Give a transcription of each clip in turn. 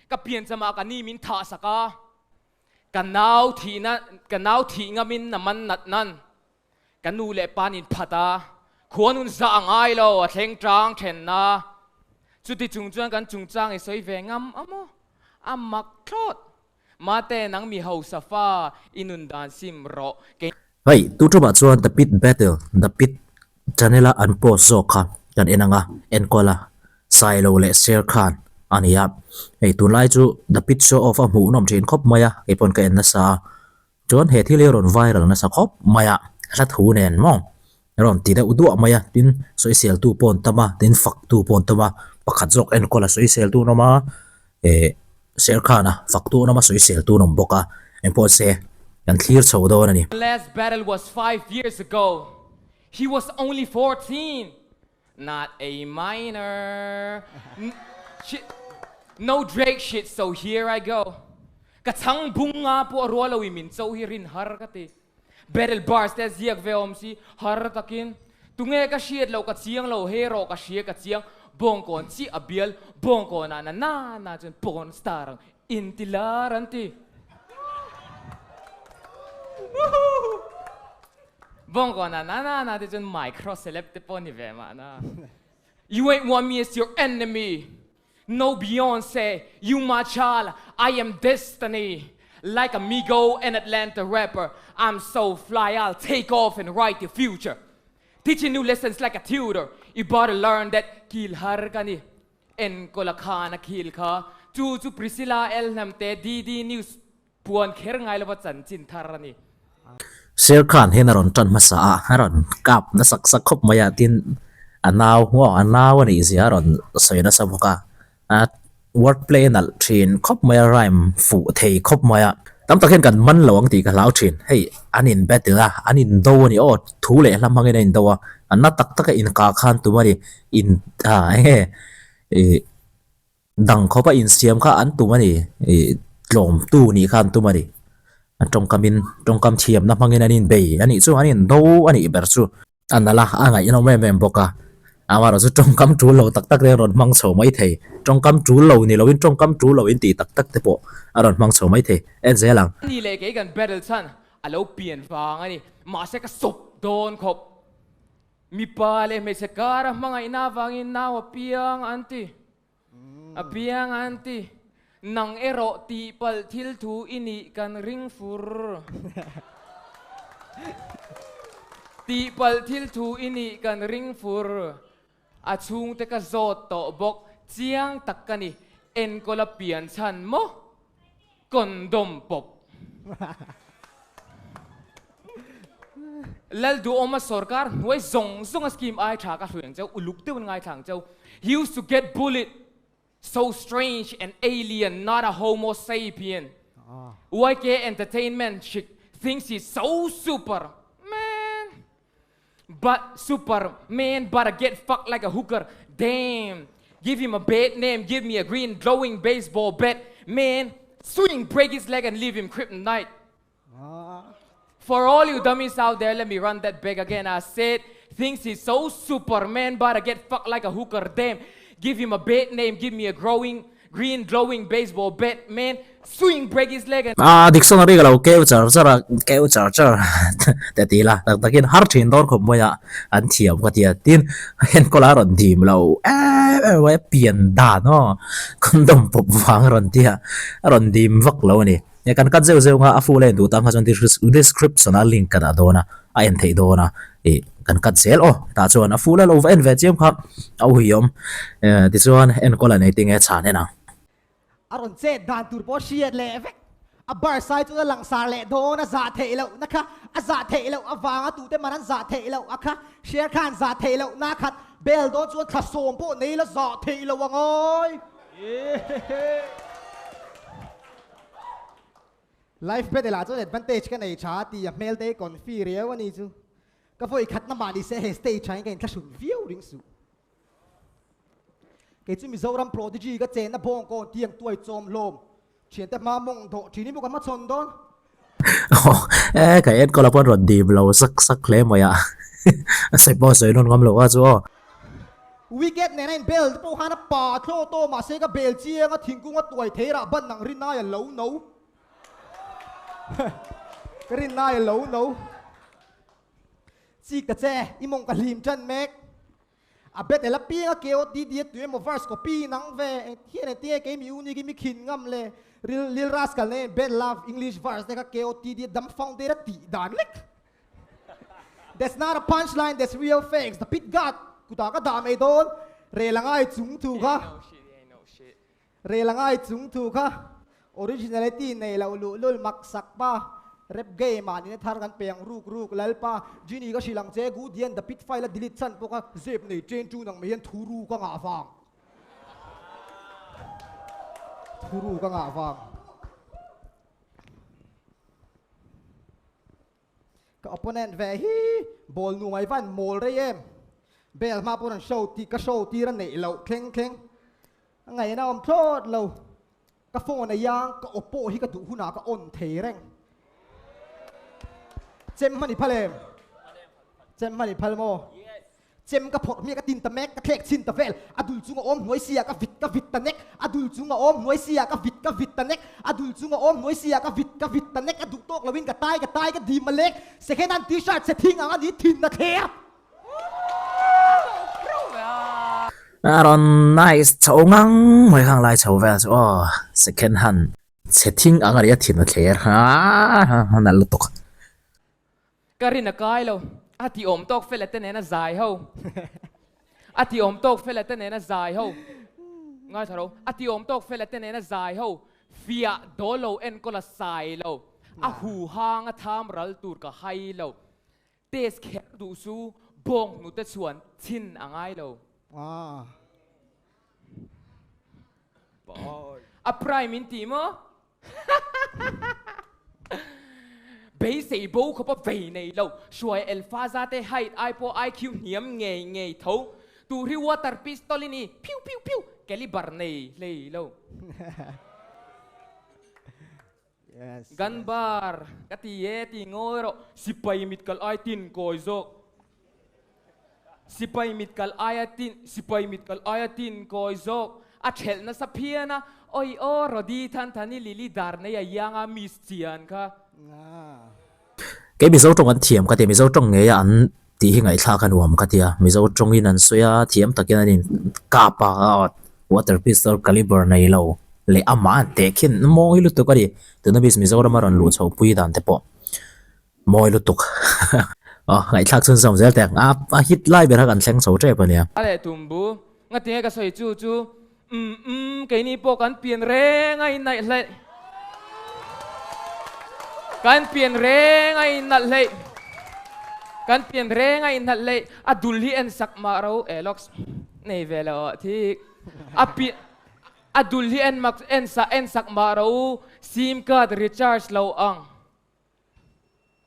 Ka piancham ah ka ni min thah sak a, ka nau thihna ka nau thih ngam in na man nat nan ka nu leh pa nin phat a, khua nun zah a ngai lo a thleng tang then na. Chuti chung chuan kan chungchang i sawi ve ngam a maw? A mak thlawt. Mate nang mi hausa fa i nun dan sim rawh kei. Hei, tu ṭumah chuan The Pit Battle, The Pit channel a an post zawk kha kan en ang a, enkawl a, Sailo leh Sher Khan a ni a. Hei, tunlai chu The Pit Show Off a hmuhnawm ṭhin khawp mai a, kei pawn ka en nasa a. Chuan he thil hi a rawn viral nasa khawp mai a, hla thu nen maw a rawn ti deuh duah mai a, tin sawiseltu pawh an tam a, tin faktu pawh an tam a, pakhat zawk enkawl a sawiseltu an awm a, eh Sher Khan a faktu an awm a sawiseltu an awm bawk a, engpawh se kan thlir chho dawn a ni. Last battle was 5 years ago, he was only 14, not a minor shit no Drake shit so here I go ka chhang bung nga pawh a rual lo i min cho hi rin har ka ti battle bars te a ziak ve awm si har takin tunge ka hriat loh ka chiang lo hero ka hria ka chiang bawngkawn chiah a bial bawngkawn ah na na na chuan porn star ang inti lar an ti. Bawngkawn ah na na na te chuan micro celeb te pawh ni ve mahna. You ain't want me as your enemy No Beyonce, you my child, I am destiny Like Amigo and Atlanta rapper I'm so fly, I'll take off and write your future Teaching new lessons like a tutor You better learn that kil har ka ni Enkawl a khan a khil kha Chu chu Priscilla L Hnamte DD News Puan kher ngai lova chanchin thar a ni. Sher Khan hian a rawn tan hmasa a, a rawn kap nasak sak khawp mai a, tin a nau maw a nau a nih zia a rawn sawi nasa bawk a, a word play a nalh thin khawp mai a, rhyme fuh thei khawp mai a, tam tak hian kan man lo ang tih ka hlau thin, hei an in battle a, an in do a ni aw, thu leh hla hmangin an in do a, an na tak taka inkah khan tum a ni, in ah eng nge ih. Dang khawp a insiam kha an tum a ni, ih tlawmtu nih kha an tum a ni. An tawngkamin tawngkam thiamna hmangin an inbei a nih chu, an indo a nih ber chu. A nalh a, a ngaihnawm em em bawk a. Amaherawh chu tawngkam tul lo tak tak te an rawn hmang chho mai thei. Tawngkam tul lo ni loin tawngkam tul lo intih tak tak te pawh a rawn hmang chho mai thei. En zel ang. Ni leh kei kan battle chhan a lo pian vang a ni. Mahse ka sawp dawn khawp. Mipa leh hmeichhe kara hmangaihna avangin nau a piang an ti. A piang an ti. Nang erawh tihpalh thil thu i nih kan ring fur. Tihpalh thil thu i nih kan ring fur. A chhungte ka zawt tawh bawk. Chiang tak ka ni. Enkawl a pian chhan maw? Condom pawp. Lalduhawma sorkar hnuai zawng zawng a scheme ai tha ka hlui ang cheu, uluk deuhin ngaithla ang cheu. He used to get bullied, so strange and alien, not a homo sapien. YK Entertainment chick thinks he's so super, man. But super, man, but I get fucked like a hooker, damn. Give him a bad name, give me a green glowing baseball bat, man. Swing, break his leg and leave him kryptonite. For all you dummies out there, let me run that back again. I said, thinks he's so super, man, but I get fucked like a hooker, damn. Give him a bad name, give me a growing, green glowing baseball bat, man. Swing, break his leg and... Ah, dictionary ka lo keu char char a, keu char char te ti la, tak takin har thin dawn khawp mai a, an thiam ka ti a, tin enkawl a rawn dim lo em em mai a, pian dan aw, condom pawp vang a rawn ti a, a rawn dim vak lo a ni. He kan cut zeuh zeuh nga a full a en duh tan kha chuan description a link ka dah dawn a, a en theih dawn a, ih kan cut zel aw tah chuan a full a lo va en ve chiam kha a uiawm eh tichuan enkawl a nei tinge chhan en ang. A rawn chet dan tur pawh hriat leh vek. A bar sai chuan a langsar leh dawn a zah theih loh na kha a zah theih loh avanga tute man an zah theih loh a kha Sher Khan zah theih loh na khat bel dawn chuan thla sawm pawh nei la zah theih loh ang awi. Life battle ah chuan advantage ka nei tha a ti a hmel te hi confi riau a ni chu. Ka vawi khatna mah ni se he stage ah hian ka inthlahrun viau ring suh. Kei chu Mizoram prodigy ka chenna bawngkawn tiang tuai chawm hlawm thiante hma mawng dawh thin hi maw ka hmachhawn dawn. E ka enkawl a pawn rawn dim lo sak sak hle mai a, a sawi pawh a sawi nawn ngam lo a chu aw. Wicket nena in bel te pawh khan a pa thlawh tawh mahse ka bel chiang a thingkung a tuai thei rah ban ang rin ai a lo no. Ka rin ai a lo no. Chik ta che, i mawng ka hlim tan mek. A bet ela piang a keo ti ti a tui emaw verse copy nang ve eng hian eng tinge kei mi u ni khi mi khin ngam le ril lil rascal nen bad love english verse te kha keo ti ti a dam founder a tih dan lek that's not a punch line that's real facts the pit guard kutah ka dah mai dawn rel a ngai chung thu kha Rel a ngai chung thu kha originality nei loh luhlul mak sak pa rap game ah nina thar kan pe ang ruk ruk lalpa Genie ka hrilh ang che gu dian the pit file a delete chhan pawh kha zep nei chen chu nang mai hian thu ru ka ngah vang thu ru ka ngah vang. Ka opponent ve hi ball nu ngai van mawl rei em. Bell hma pawh rawn show tih ka show tir a neih loh thleng thleng. A ngaihna awm thlawt lo. Ka phone a iang ka oppo hi ka duh hunah ka on thei reng. Chem hman i phal em? Chem hman i phal maw? Chem ka phawrh hmiah ka tin ta mek, ka thlek chhin ta vel, a dul chung a awm hnuai si ah ka vit ka vit ta nek, a dul chung a awm hnuai si ah ka vit ka vit ta nek, a dul chung a awm hnuai si ah ka vit ka vit ta nek, a duh tawk loin ka tai ka tai ka dim a lek, second hand t-shirt chhe thing ang a ni thin a thler. A rawn nice chho ngang mai khang lai chho vel chu aw second hand chhe thing ang a ni a thin a thler a nalh lutuk. Ka rin a kai lo. A ti awm tawk fela te nena zai ho. A ti awm tawk fela te nena zai ho. Ngaithla ro. A ti awm tawk fela te nena zai ho. Fiah dawl lo enkawl a sai lo. A hu hang a tham ral tur ka hai lo. Test kher duh su bawng hnute chuan chhin a ngai lo. A prime in ti maw? Beisei bo khawpa vei nei lo, hruai Elfaza te height ai pawh IQ hniam ngei ngei tho, tur hi water pistol i ni, phiu phiu phiu, caliber nei hlei lo. Gun bar ka ti e ti ngawi rawh, sipai mit kal ai tin kawi zawk. Sipai mit kal aia tin, sipai mit kal aia tin kawi zawk a thelh nasa phian a, Oi aw Rody Thanthani Lily dar nei a ianga miss chian kha. Kei Mizo tawng an thiam ka ti, Mizo tawng ngei a an tih hi ngaihthlak a nuam ka ti a, Mizo tawngin an sawi a, thiam takin an in kap a, water pistol caliber nei lo leh amah an teh khin mawi lutuk a ni, tuna miss Mizoram a rawn luh chhoh pui dan te pawh. Mawi lutuk. Aw, ngaihthlak chhun zawm zel teh ang. A a hit lai ber kha kan thleng chho tep a nia. A leh tumbu, ngatinge ka sawi chu chu, umm umm keini pawh kan pian reng a innaih hleih. Kan pian reng a innalh hleih. Kan pian reng a innalh hleih. A dul hi en sak mah ro eh lawks nei ve lo thik. A pian a dul hi en mak en sa en sak mah ro sim card recharge lo ang.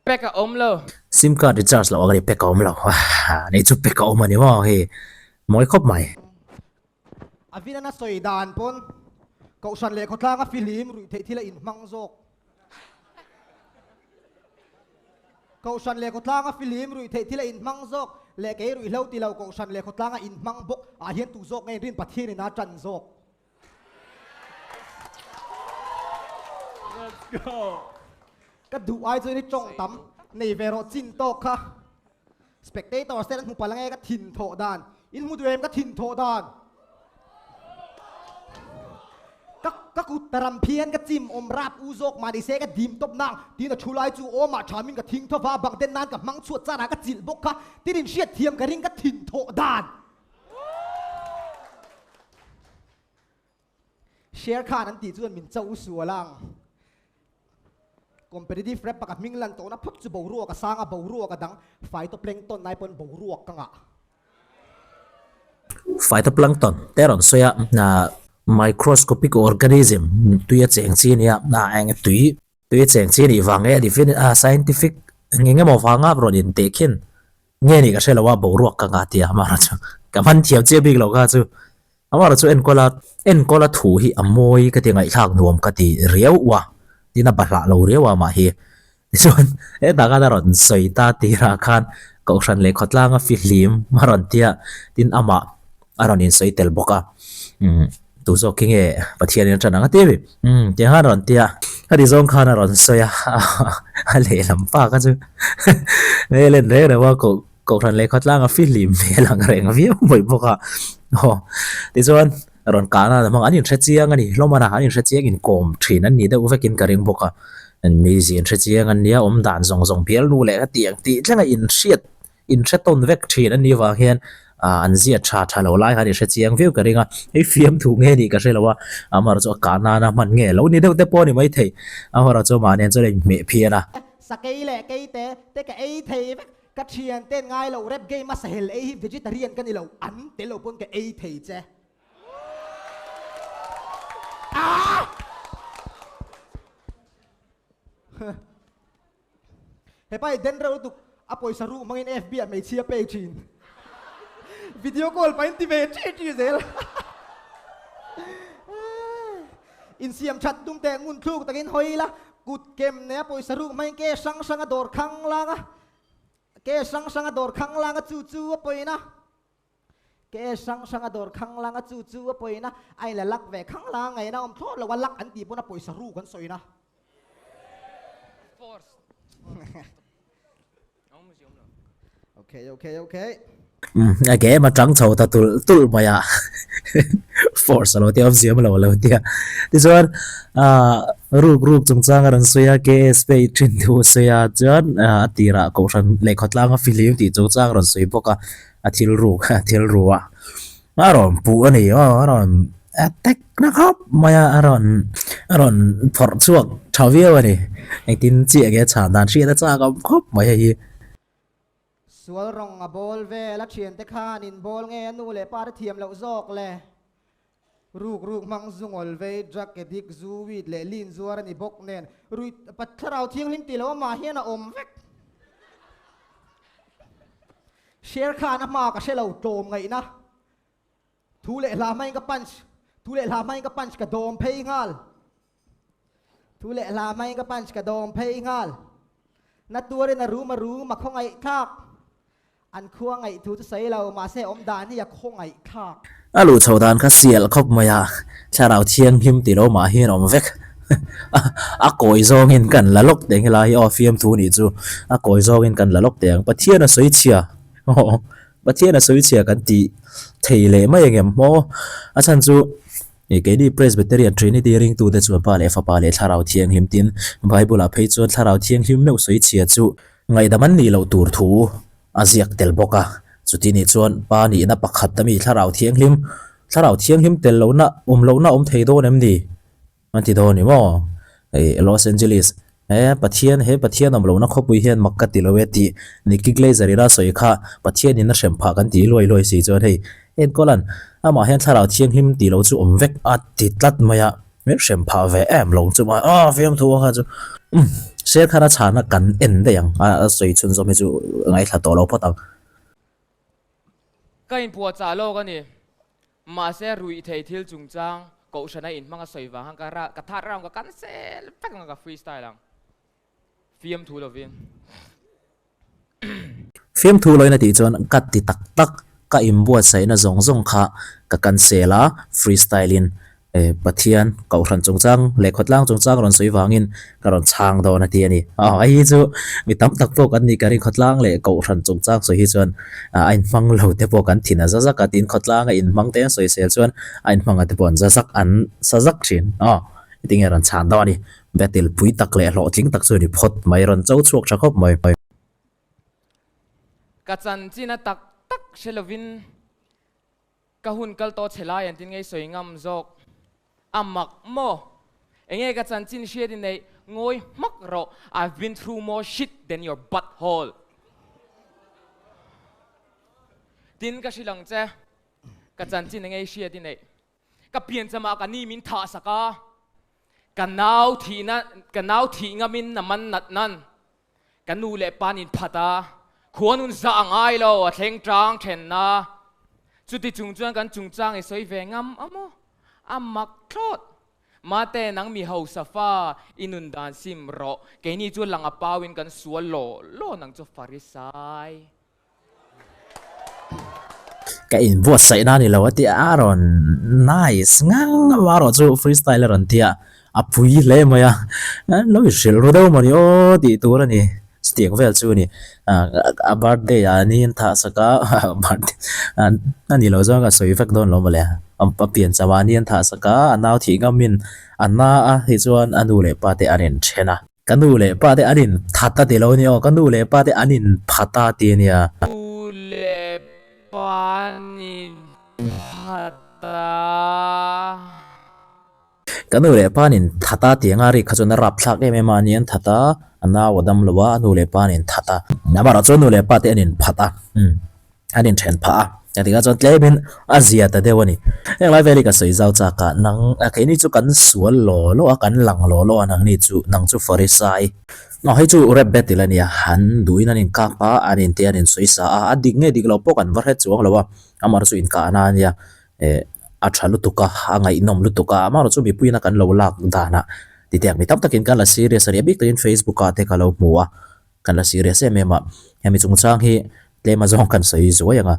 Pack a awm lo. Sim card recharge loh ang a ni, pack a awm lo. Nei chu pack a awm a ni maw hei. Mawi khawp mai. A vin a sawi dan pawn Kohhran leh khawtlang a fihlim ruih theih thil a inhmang zawk. Kohhran leh khawtlang a fihlim ruih theih thil a inhmang zawk leh kei ruihhlo ti lo Kohhran leh khawtlang a inhmang bawk ah hian tu zawk nge rin Pathian in a tan zawk. Let's go. Ka duh ai chuan i tawng tam nei ve rawh chin tawk kha. Spectators te an hmu palh ange ka thin thawh dan. In hmu duh em ka thin thawh dan. Ka ka kut taram phian ka chim awm rap u zawk mah ni se ka dim tawp nang tin a thu lai chu awm ah tha min ka thing thawva bang den nan ka hmang chhuat char ah ka chilh bawk kha tin in hriat thiam ka ring ka thin thawh dan. Sher Khan an tih chuan min cho sual ang. Competitive rap a ka hming lan tawhna phawt chu boruak a sang a, boruak a dang. Phytoplankton ai pawn boruak ka ngah. Phytoplankton te rawn sawi a, microscopic organism tui a cheng chi a nia, eng tui tui a cheng chi a nih vang nge a defini scientific eng emaw vanga rawn intehkhin Nge nih ka hre lo a, boruak ka ngah tia amaherawh chu ka hman thiam chiah bik lo kha chu. Amaherawh chu enkawl a, enkawl a thu hi a mawi ka ti ngaihthlak nuam ka ti riau a, tin a bahlah lo riau a amah hi. Tichuan hetah khan a rawn sawi ta tirah khan Kohhran leh khawtlang a fihlim a rawn tia, tin amah. a rawn insawi tel bawk a umm tu zawk khi nge Pathianin a ṭan ang a ti a mi umm tiang khan a rawn ti a heti zawng khan a rawn sawi a a lehlam pa kha chu nge len reng reng a koh kohhran leh khawtlang a fihlim hmel ang reng viau mai bawk a aw tichuan rawn kahna an hmang an inhre chiang a ni hlawm a na an inhre chiang inkawm thin an ni deuh vekin ka ring bawk a mizi inhre chiang an nia awm dan zawng zawng bialnu leh hetiang tih thleng a inhriat inhre tawn vek thin an nih vang hian ah an zia tha tha lo lai khan inhre chiang viau ka ring a hei fiamthu nge nih ka hre lo a amaherawhchu a kah nana hman nge lo ni deuh te pawh a ni maithei amaherawhchu mahni an chuan a inhmeh phian a. Sakei leh keite te ka ei thei vek Ka thian ten ngai lo rap game a sahel ei hi vegetarian ka ni lo an tel lo pawn ka ei thei che. Ah! Hepa hi den reuh lutuk a pawisa ruh hmangin FB ah hmeichhia pek thin. Video call pahin ti ve chi chi zel. Insiam that tum teh ngun thluk takin hawi ila kut kem nei a pawisa ruk hmangin ke hrang hrang a dawr khang lang a, ke hrang hrang a dawr khang lang a chu chu a pawina, ke hrang hrang a dawr khang lang a chu chu a pawina, a inla lak ve khang lang ngaihna awm thlawt lo a lak an tih pawn a pawisa ruk an sawina. Okay, okay, okay. A game atang chho ta tul tul mai a force alo tia awmzia awm lo alo tia tichuan ah ruk ruk chungchang a rawn sawi a KS pay thin thu a sawi a chuan a tirah kohhran leh khawtlang a fihlim tih chungchang a rawn sawi bawk a a thil ruk a thil ru a a rawn puh a ni aw a rawn attack na khawp mai a a rawn a rawn phawrh chhuak tha viau a ni engtin chiah nge chhan dan hriat a chak awm khawp mai hei hi. Sual rawng a bawl vel a thiante khan in bawl nge a nu leh pa te thiam loh zawk le. Ruk ruk hmang zu ngawl vei drug addict zu weed leh lin zuar a ni bawk nen rui thlarau thianghlim tih loh amah hian a awm vek. Sher Khan a hma ka hre lo tlawm ngaihna thu leh hla hmangin ka punch thu leh hla hmangin ka punch ka dawm phei nghal thu leh hla hmangin ka punch ka dawm phei nghal na tuarin a rum a rum a khawngaih thlak an khua ngaih thu chu sawi lo mahse awm dan hi a khawngaih thlak. A luh chho dan kha sial khawp mai a, thlarau thianghlim tih lo mah hian awm vek. A kawi zawngin kan la lawk teh ang helai hi aw fiamthu nih chu a kawi zawngin kan la lawk teh ang Pathian a sawi chhia aw Pathian a sawi chhia kan tih thei leh mai ang em maw a chhan chu ih keini Presbyterian Trinity ringtute chuan Pa leh Fapa leh Thlarau Thianghlim tin Bible ah phei chuan Thlarau Thianghlim meuh sawi chhia chu ngaihdam an nih loh tur thu a ziak tel bawk a, chuti nih chuan Pa nihna pakhat a mi Thlarau Thianghlim, Thlarau Thianghlim tel lohna, awm lohna awm thei dawn em ni? An ti dawn ni maw? Ih, Los Angeles, he Pathian, he Pathian awm lohna khawpui hian mak ka ti lo e tih Nikki Glaser ina sawi kha Pathian in a hrem phah kan ti luai luai si chuan hei enkawlan amah hian Thlarau Thianghlim tih loh chu awm vek a ti tlat mai a. Min hrem phah ve em lo chu mai aw fiamthu a kha chu umm share khan a chhana kan en daih ang a sawi chhun zawm hi chu ngaithla tawh lo phawt ang. Ka inphuah chah lawk a ni. Mahse ruih thei thil chungchang kohhrana inhmang a sawi vang khan ka ra ka third round ka cancel vek ang a ka freestyle ang. Fiamthu lovin. Fiamthu loin a tih chuan ka ti tak tak, ka inbuatsaihna zawng zawng kha ka cancel a, freestyle in Pathian Kohhran chungchang leh khawtlang chungchang rawn sawi vangin ka rawn chhang dawn a ti a ni. Aw hei hi chu mi tam tak pawh kan nih ka ring khawtlang leh Kohhran chungchang sawi hi chuan a inhmang lo te pawh kan thin a za zak a tiin khawtlang a inhmang te an sawisel chuan a inhmang a te pawh an za zak an sa zak thin. Aw heti nge rawn chhan dawn a ni. Battle pui tak leh hlawhtling tak chu a ni phawt mai, rawn cho chhuak tha khawp mai. Ka chanchin a tak tak hre lovin ka hun kal tawh chhe lai an tin ngei sawi ngam zawk a mak maw? Enge ka chanchin hriat i neih ngawi hmak rawh, I've been through more shit than your butt hole. Tin ka hrilh ang che, ka chanchin enge i hriat i neih? Ka piancham ah ka ni min thah sak a, ka nau thihna ka nau thih ngamin na man nat nan Ka nu leh pa nin phat a, khua nun zah a ngai lo, a thleng tang then a. Chuti chung chuan kan chungchang i sawi ve ngam a maw? A mak thlawt. Mate, nang mi hausa fa, i nun dan sim rawh. Keini chu lang a pau in kan sual law law nang chu Farisai. Ka inbuatsaih na a ni lo a ti a, a rawn nice ngang a erawh chu freestyle a rawn ti a, a pui hle mai a, lo inhrilh ru deuh mawni aw tih tur a ni, chutiang vel chu a ni. A birthday ah ni an thah sak a, birthday a ni lo chuan ka sawi vek dawn lo mawle, a piancham ah ni an thah sak a, a nau thih ngamin a na a tichuan a nu leh pa te an inthen a. Ka nu leh pa te an in that a ti lo nia aw, ka nu leh pa te an in phat a ti ania. Nu leh pa an in phat a. Ka nu leh pa an in that a ti anga rik kha chuan a rap thlak em em a, ani an that a, a nau a dam lo a, a nu leh pa an in that a. Amaherawhchu chu a nu leh pa te an in phat a, umm. An inthen phah a, engtikah chuan tlemin a zia ta deuh a ni. Heng lai vel hi ka sawi zau chak a, nang keini chu kan sual law law a, kan lang law law a, nangni chu nang chu Farisai. Aw hei chu rap battle a nia, an duhin an inkap a, an inte an insawi sa a, a dik nge dik lo pawh kan va hre chuang lo a, amaherawhchu chu inkahna a nia, eh a tha lutuk a, a ngaihnawm lutuk a, amaherawhchu chu mipuiin a kan lo lak danah titiang mi tam takin kan la serious a ni, a bik takin Facebook ah te ka lo hmu a. Kan la serious em em a, hemi chungchang hi tlem azawng kan sawi zuai ang a,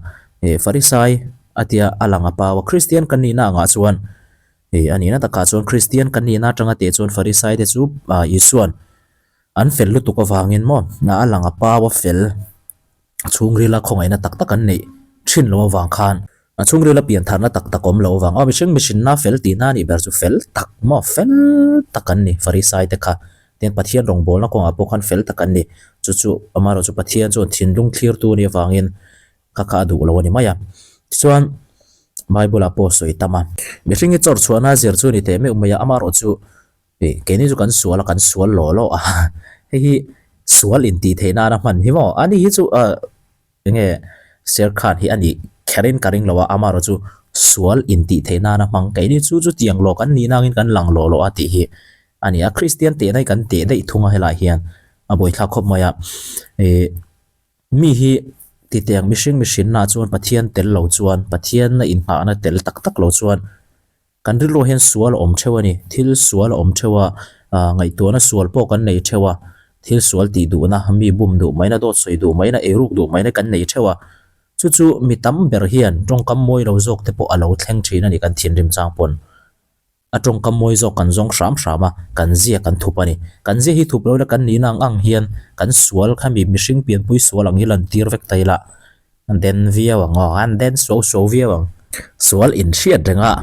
eh Farisai a tia a lang a pau a, Kristian kan nihna angah chuan eh a nihna takah chuan Kristian kan nihna atanga teh chuan Farisai te chu ah Isuan an fel lutuk avangin maw a lang a pau a fel chhungrila khawngaihna tak tak an neih thin lo avang khan a chhungrila piantharna tak tak awm lo avang aw mihring mihrinna fel tihna a nih ber chu fel tak maw fel tak an ni Farisai te kha tin Pathian rawngbawlna kawngah pawh khan fel tak an ni chu chu amaherawhchu Pathian chuan thinlung thlirtu a nih avangin kha kha a duh lo a ni mai a tichuan Bible ah pawh sawi tam a mihring hi chawr chhuahna zir chu a ni teh meuh mai a amaherawhchu Ih, keini chu kan sual a, kan sual law law a, hei hi sual intih theih nana hman hi maw? Ani hi chu ah enge Sher Khan hi a nih kherin ka ring lo a, amaherawh chu sual intih theih nana hmang keini chu chutiang law kan nih nangin kan lang law law a tih hi a ni a, Kristian tehna hi kan teh daih thung a helaiah hian a buaithlak khawp mai a, ih mi hi titiang mihring mihrinna chuan Pathian tel lo chuan Pathianna inngahna tel tak tak lo chuan Kan rilruah hian sual a awm theuh a ni. Thil sual a awm theuh a, ngaihtuahna sual pawh kan nei theuh a. Thil sual tih duhna, mi bum duh maina, dawt sawi duh maina, eiruk duh maina kan nei theuh a. Chu chu mi tam ber hian tawngkam mawi lo zawk te pawh a lo thleng thin a ni kan thinrim chang pawn. A tawngkam mawi zawk kan zawng hram hram a, kan zia kan thup a ni. Kan zia hi thup lo ila kan nihna ang ang hian kan sual kha mi mihring pianpui sual ang hi lan tir vek ta ila. An den viau ang aw, an den suau suau viau ang. Sual inhriat reng a,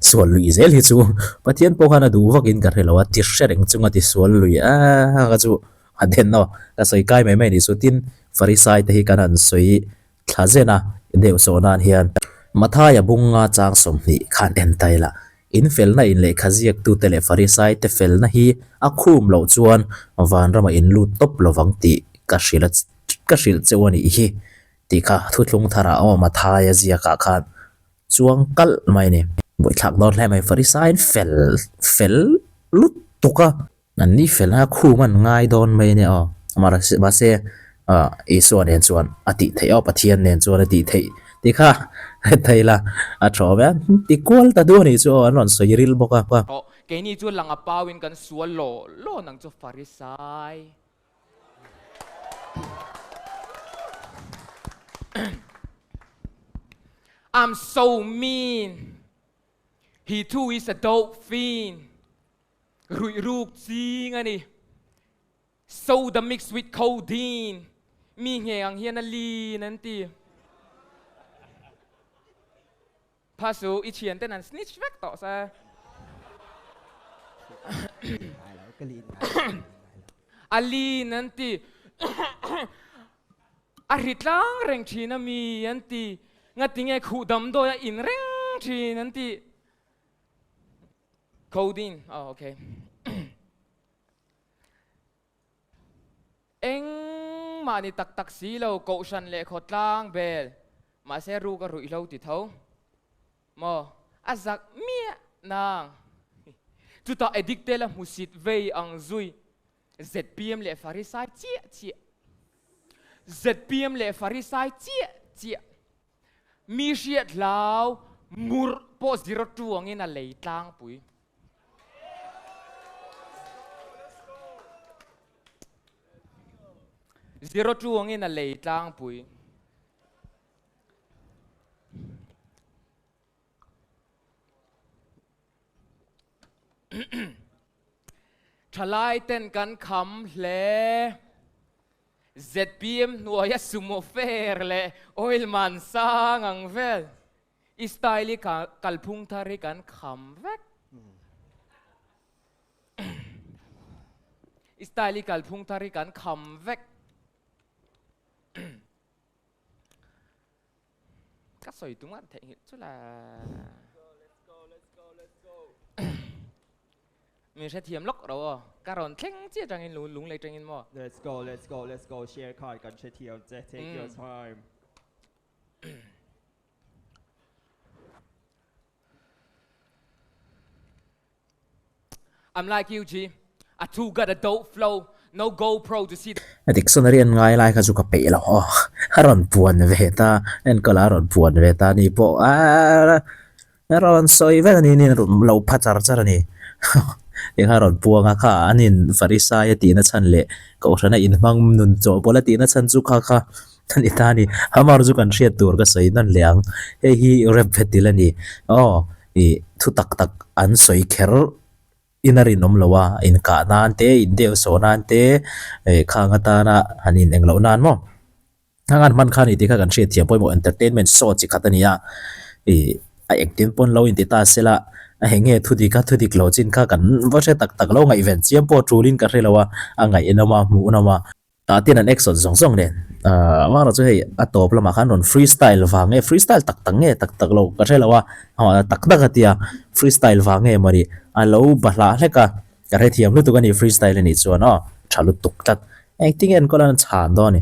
sual lui zel hi chu Pathian pawh khan a duh vakin ka hre lo a, ti hre reng chunga ti sual lui a ka chu a den aw, ka sawi kai mai mai a nih chu. Tin, Farisai te hi kan han sawi thla zen a, deuh sawh nan hian. Mathaia bunga chang 20 khan en ta ila, in felna in lehkha ziaktute leh Farisai te felna hi a khum loh chuan vanramah in lut tawp lovang tih ka hrilh a. Ka hrilh cheu a nih hi tih kha thuthlung tharah aw Mathaia ziakah khan chuang kalh mai a ni. Buaithlak dawn hle mai Farisaiin fel fel lutuk a. An ni fel a khum an ngai dawn mai a nia aw. Mahse Isua nen chuan a tih theih aw Pathian nen chuan a tih theih tih kha hre ila a tha awm e. Ti kual ta duh a nih chu aw an rawn sawi ril bawk a. Aw keini chu langa pauin kan sual law law nang chu Farisai. I'm so mean. He too is a dope fiend. Ruih ruk ching a ni. Soda mixed with codeine. Mi nge ang hian a lin an ti. Phasu i thian ten an snitch vek tawh se. A lin an ti. A hri tlang reng thin a mi an ti. Ngati nge khuh damdawi a in reng thin an ti. Codeine, oh okay. Engmah ni tak tak si lo, kohhran leh khawtlang bel, mahse ruk a ruih hlo ti tho maw? A zak miah nang. Chutah addict te la hmusit vei ang zui, zpm leh Farisai chiah chiah. Zpm leh Farisai chiah chiah. Mi hriat hlau murh pawh zir tuangin a lei tlangpui. Zero tuangin a lei tlangpui. Thalai ten kan kham hle. ZPM hnuaia sumo fare leh oil man sang ang vel i style i kalphung thar hi kan kham vek. I style i kalphung thar hi kan kham vek. Ka sawi tum an theihnghilh chu la. Min hrethiam lawk ro aw. Ka rawn thleng chiah atangin lung lei tangin maw. Let's go, let's go, let's go Sher Khan kan hrethiam che take your time. I'm like you G, I too got a dope flow, no GoPro to see the. A dictionary an ngai lai kha chu ka peih lo aw, a rawn puan ve ta, enkawl a rawn puan ve ta ni pawh a rawn sawi vek a ni niin a rawn lo pha char char a ni. Eng a rawn puang a kha an in Farisai a tihna chhan leh Kohhrana inhmang nun chawhpawlh a tihna chhan chu kha kha a ni ta a ni. Hamar chu kan hriat tur ka sawi nawn leh ang, hei hi rep vetil a ni aw. Ih thu tak tak an sawi kher in a rinawm lo a, inkah nan te, indeu sawh nan te, eh khang atana han in engloh nan maw. Khang an hman kha ni tih kha kan hriatthiam pawimawh entertainment show chi khat a ni a, ih a engtin pawn lo inti ta se la, a heng nge thu dik a thu dik lo chin kha kan va hre tak tak lo ngaihven chiam pawh tulin ka hre lo a, a ngaihnawm a, hmuhnawm a. Tah tin an action zawng zawng nen ahh amaherawh chu hei a tawp lamah khan rawn free style vang nge free style tak tak nge tak tak lo ka hre lo a ah tak tak a tia free style vang nge mawni a lo bahlah hlek a ka hrethiam lutuk a ni free style a nih chuan aw tha lutuk tlat engtin nge enkawl an chhan dawn a ni.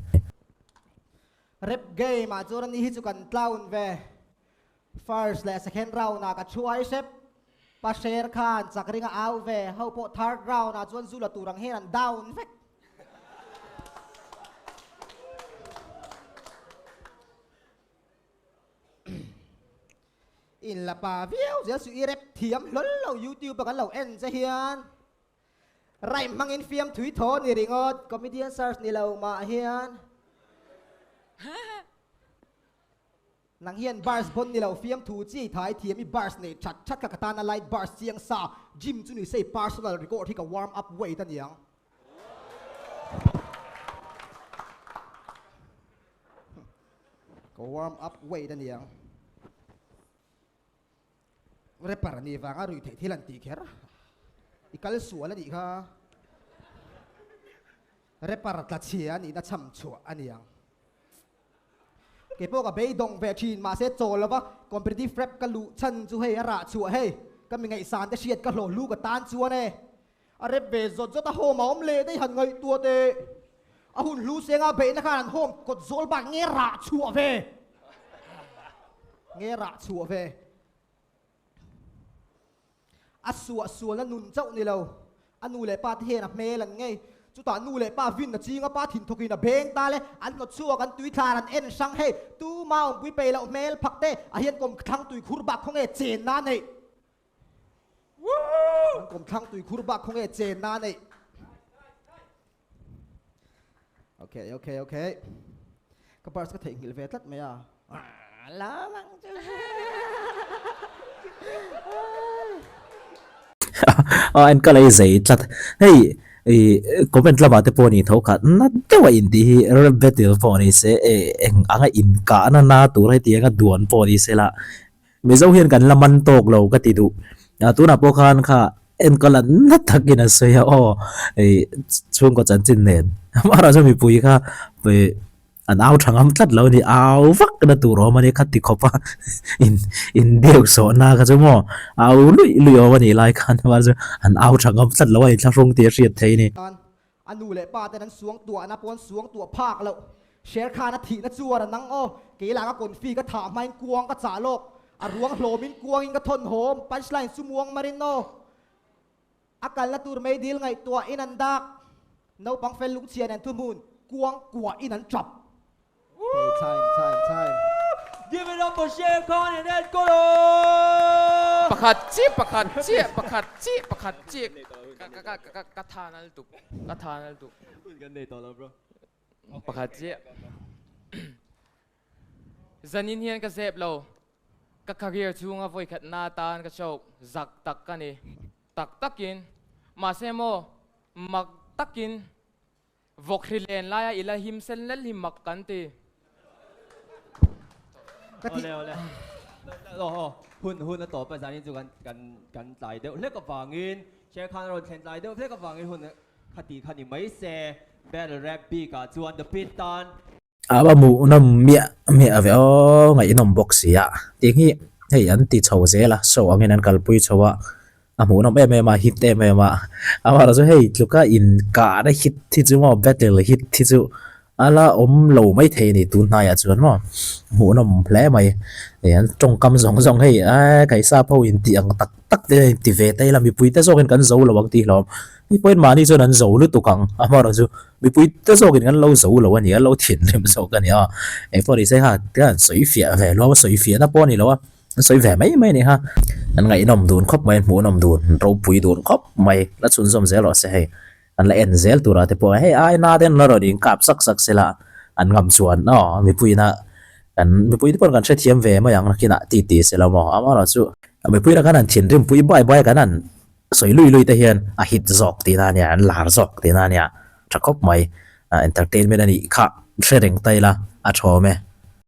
Rap game ah chuan ani hi chu kan tlaun ve first leh second round ah ka thuai hrep pa Sher Khan chak ringa au ve ho pawh third round ah chuan zu la tur ang hian an down vek. In la pa viau zel suh i rep thiam hlawl lo youtube a kan lo en che hian rhyme hmangin fiam thui thaw ni ringawt comedian search ni lo mah hian Nang hian bars bon ni lo fiamthu chi thai thiam i bars nei that that kha ka tana light bars chiang sa gym chu ni sei personal record hi ka warm up weight a niang. Ka warm up weight a niang. Rapper ni vanga rui theih thil an tih kher. I kal sual a nih kha. Rapper tla chhia a nihna chham chhuah a niang. Kei pawh ka beidawng ve thin mahse chaw lova competitive rap ka luh chhan chu hei a rah chhuah hei ka mi ngaihsan te hriat ka hlawh hlu ka tan chuan e a rap ve zawt zawt a home a awm leh daih han ngaihtuah teh a hun hlu senga beihna khan an home kawt zawl bak nge rah chhuah ve nge rah chhuah ve. A suah sualna nun chauh ni lo, a nu leh pa te hian a hmel an ngei. Chutah nu leh pa vin a ching a, pa thin thawkin a beng ta le, an hnawt chhuak, an tui thlar an en hrang hei, tuma awmpui peih loh hmel phak te a hian kawm thlang tui khur bak khaw nge chen na neih. An kawm thlang tui khur bak khaw nge chen na neih. Okay, okay, okay. Ka purse ka theihnghilh ve tlat mai a. La lang chu. A en ka lei zei tlat. Hei i comment lamah te pawh ni tho khat na deuh a intih hi rap battle pawh ni se e eng anga inkahna na tur heti anga duan pawh ni se la Mizo hian kan la man tawk lo ka ti duh. Tunah pawh khan kha enkawl a na takin a sawi a aw ih chhungkaw chanchin nen amaherawh chu mipui kha ih an au tha ngam tlat lo a ni au vak na tur awm a ni kha ti khawp a in in deuh sawh na kha chu maw au luih luih awm a nih lai khan amaherawh chu an au tha ngam tlat lo a inthlahrung tih a hriat theih a ni. A nu leh pa ten an suang tuah na pawn suang tuah phak loh. Sher Khan a thihna chuan a nang aw, kei lah ka confi ka thah hmain kuang ka chah lawk, a ruang hlawmin kuangin ka thawn hawm, punchline chu muang marin aw. A kalna tur meidil ngaihtuah in an dak, naupang fel lungchhia nen thuhmun kuang kuah in an tap. Hey, time, time, time. Give it up for Sher Khan and Ed Kolo! Pakhat chiah, pakhat chiah, pakhat chiah, pakhat chiah. Ka ka ka ka ka tha nal tuk. Ka tha nal tuk. Hun kan nei tawh lo bro. Pakhat chiah. Zanin hian ka zep lo. Ka career chhunga vawikhat na tan ka choke zak tak ka ni. Tak takin, mahse maw, mak takin vawk hri len laia i la him sen lel hi mak kan ti. Ka ti. Awle awle. Aw aw hun hun a tawp a zanin chu kan kan kan tlai deuh hlek avangin Sher Khan a rawn thlen tlai deuh hlek avangin hun kha ti kha ni mai se Battle Rap bik ah chuan The Pit tan A va hmuhnawm miah miah ve aw ngaihnawm bawk si a tih hi hei an ti chho zel a show angin an kalpui chho a a hmuhnawm em em a hit em em a amaherawhchu hei tluka inkahna hit hi chu maw battle hit hi chu a la awm lo maithei a ni tun hnaiah chuan maw hmuhnawm hle mai hei an tawngkam zawng zawng hei eee kaisa pawh intih ang tak tak te a inti ve ta ila mipui te zawkin kan zo lo ang tih hlawm mi pawhin mahni chuan an zo lutuk ang amaherawhchu mipui te zawkin kan lo zo lo a ni a lo thinrim zawk a ni a engpawh ni se kha an sawi fiah ve hlawm a sawi fiahna pawh a ni lo a an sawi ve mai mai a ni kha an ngaihnawm dun khawp mai an hmuhnawm dun an ropui dun khawp mai la chhunzawm zel rawh se hei an la en zel turah te pawh hei ai na te an la rawn inkap sak sak se la an ngam chuan aw mipuiin a kan mipui te pawh kan hrethiam ve mai ang nakinah ti ti se lo maw amaherawhchu mipui lakah an thinrim pui bai bai kan han sawi lui lui te hian a hit zawk tihna a nia an lar zawk tihna a nia tha khawp mai entertainment a nih kha hre reng ta ila a tha awm e.